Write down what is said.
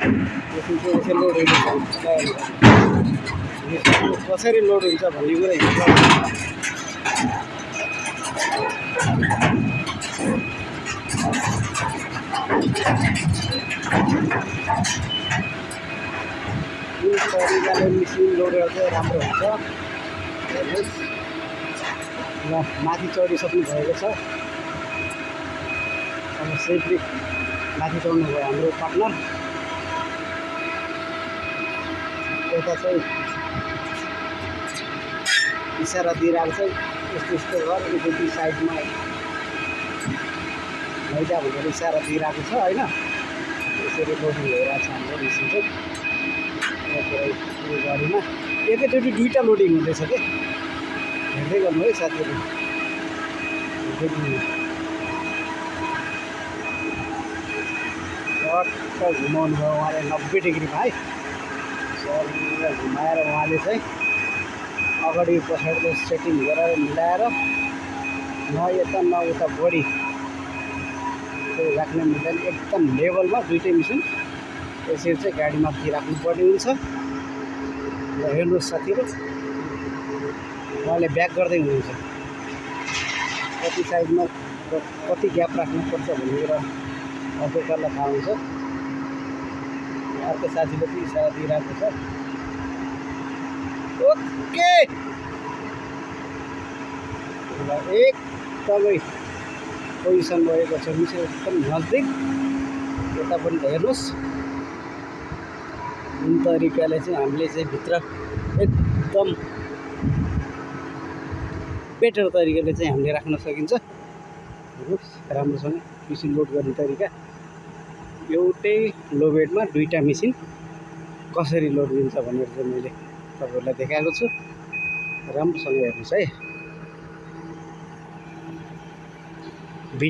Machine चाहिँ यसरी load हुन्छ कसरी लोड हुन्छ भन्ने कुरा हेर्छ। जुन तरिकाले मेसिन लोडेर चाहिँ राम्रो हुन्छ। हेर्नुहोस् ल माथि चढिसक्नु भएको छ। अब सेफली माथि चढ्नु भयो हाम्रो पार्टनर। यता चाहिँ इसारा दिइरहेको छ यस्तो यस्तो गर यति साइडमा लैजा भनेर इसारा दिइरहेको छ होइन। यसरी लोडिङ भइरहेको छ हाम्रो मेसिन चाहिँ यो गाडीमा एकैचोटि दुईवटा लोडिङ हुँदैछ कि हेर्दै गर्नु है साथीहरू। टक्क घुमाउनु भयो उहाँले 90 डिग्रीमा है। सर घुमाएर उहाँले चाहिँ अगाडि पछाडि सेटिङ गरेर मिलाएर न यता न उता बडी राख्न मिल्दैन। एकदम लेभलमा दुईटै मेसिन यसरी चाहिँ गाडी माथि राख्नुपर्ने हुन्छ। र हेर्नुहोस् साथीहरू उहाँले ब्याक गर्दै हुनुहुन्छ। कति साइडमा कति ग्याप राख्नुपर्छ भन्ने कुरा अपोकरलाई थाहा हुन्छ। अर्को साथीले पनि इसारा दिइरहेको छ। ओके ल एकदमै पोजिसन भएको छ मिसिन एकदम नजिक। यता पनि हेर्नुहोस् जुन तरिकाले चाहिँ हामीले चाहिँ भित्र एकदम बेटर तरिकाले चाहिँ हामीले राख्न सकिन्छ। हेर्नुहोस् राम्रोसँग मेसिन लोड गर्ने तरिका। एउटै लो बेडमा दुईवटा मेसिन कसरी लोड दिन्छ भनेर चाहिँ मैले तपाईँहरूलाई देखाएको छु। राम्रोसँग हेर्नुहोस् है।